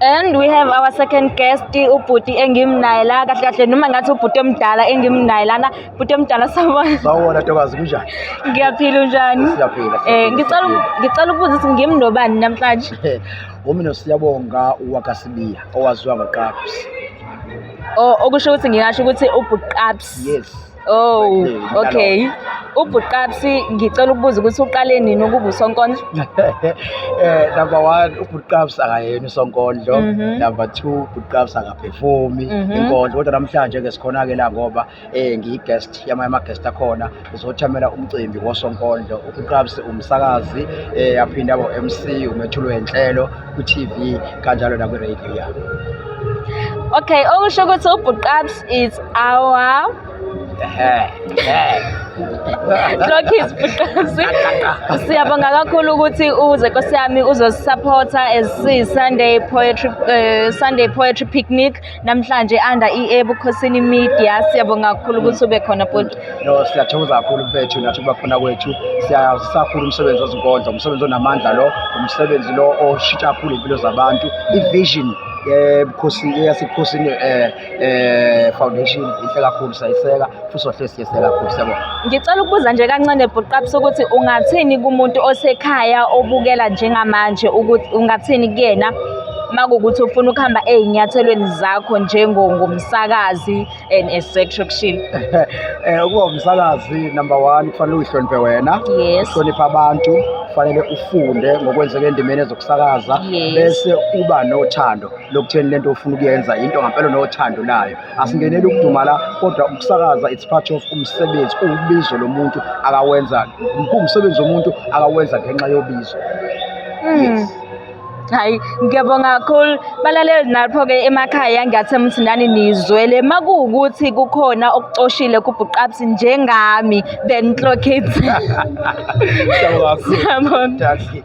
And we have our second guest, ubhuti engimnaye la, kahle kahle noma ngathi ubhuti omdala engimnaye lana. Bhuti omdala, sawubona. Sawubona ntokazi, kunjani? Ngiyaphila, unjani? Siyaphila. Ngicela ukubuza ukuthi ngimnobani namhlanje? Umina Siyabonga wakaSibiya, owaziwa ngoQaps. Oh, okusho ukuthi ngingasho ukuthi ubhuqaps. Yes. Oh, Exactly, okay. Ubhuqaps, ngicela ukubuza ukuthi uqale nini ukuba usonkondlo? Number 1, ubhuqaps akayena usonkondlo. Number 2, ubhuqaps akaperformi inkondlo, kodwa namhlanje ke sikhona ke la ngoba ngiyi-guest yamanye ama-guest akhona, ngizothamela umcimbi wosonkondlo. Ubhuqaps umsakazi, aphinde abe MC, umethuli wenhlelo ku-TV kanjalo nakwi-radio ya. Okay, okusho ukuthi ubhuqaps is our Ehe. Clockies Bhuqaps. Siyabonga kakhulu ukuthi uze, Nkosi yami, uzosupporta as si Sunday Poetry Picnic namhlanje under i-Ebukhosini Media. Siyabonga kakhulu ukuthi ube khona, bhuti. No, siyathokoza kakhulu mfethu, nathi kuba khona kwethu. Siyawazisa kakhulu umsebenzi wezinkondlo, umsebenzi onamandla lo, umsebenzi lo oshintsha kakhulu impilo zabantu. I-vision yebukhosi yasebukhosini foundation inhle kakhulu, sayiseka futhi sohle siyeseka kakhulu. Siyabonga. Ngicela ukubuza nje kancane, Bhuqaps, ukuthi ungathini kumuntu osekhaya obukela njengamanje, ukuthi ungathini kuyena makuwukuthi ufuna ukuhamba ey'nyathelweni zakho njengomsakazi and etc kushilo? Ukuba umsakazi, number 1, kufanele uyihloniphe wena. Uhloniphe abantu, kufanele ufunde ngokwenzeka endimeni ezokusakaza, bese uba nothando lokutheni lento ofuna ukuyenza into ngampela nothando layo. Asingeneli ukuduma la, kodwa ukusakaza it's part of umsebenzi, ubizo lomuntu akawenza, kuwumsebenzi womuntu akawenza ngenxa yobizo. Yes. Hayi, ngiyabonga kakhulu balaleli. Lapho-ke emakhaya, ngiyathemba ukuthi nani nizwele. Makuwukuthi kukhona okucoshile kubhuqaps njengami, then clock it. Siyabonga kakhulu. Siyabonga. Dankie.